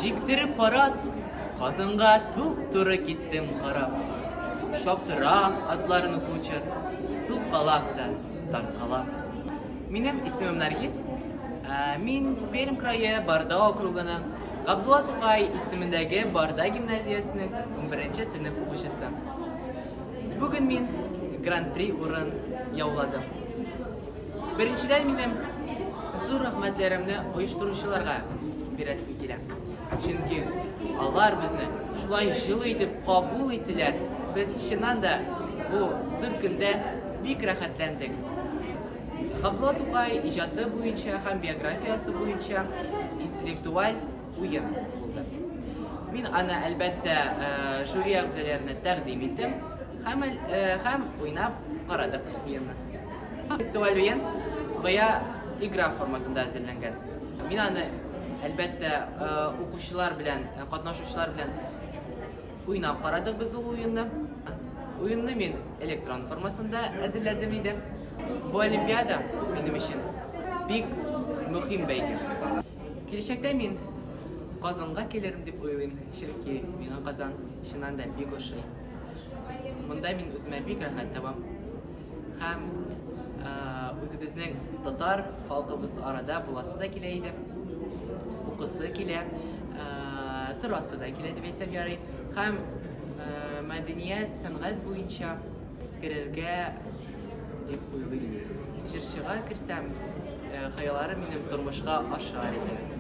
Җиктереп пар ат, Казанга туп-туры киттем карап. Чаптыра атларны кучер, сукалап та тарткалап. Минем исемем Наргиз. Ә, Мин Пермь крае Барда округының Габдулла Тукай исемендәге Барда гимназиясенең 11 сыйныф укучысы. Бүген мин Гран-при урын яуладым. Беренчедән минем зур рәхмәтләремне оештыручыларга бирәсем килә. Чөнки алар безне шулай җылы итеп кабул иттеләр. Без чыннан да бу дүрт көндә бик рәхәтләндек. Габдулла Тукай иҗаты буенча һәм биографиясе буенча интеллектуаль уен булды. Мин аны, әлбәттә, жюри әгъзаларына тәкъдим иттем һәм, һәм уйнап карадык уенны. Интеллектуаль уен своя игра форматында әзерләнгән. Мин аны, әлбәттә, укучылар белән, катнашучылар белән уйнап карадык без ул уенны. Уенны мин электрон формасында әзерләдем иде. Бу олимпиада минем өчен бик мөһим бәйге. Киләчәктә мин Казанга килермен дип уйлыйм, чөнки миңа Казан чыннан да бик ошый. Монда мин үземә бик рәхәт табам. Һәм үзебезнең татар халкыбыз арада буласы да килә иде. Укысы килә, торасы да килә дип әйтсәм ярый. Һәм мәдәният, сәнгать буенча керергә дип уйлыйм. Җырчыга керсәм, хыялларым минем тормышка ашар иде.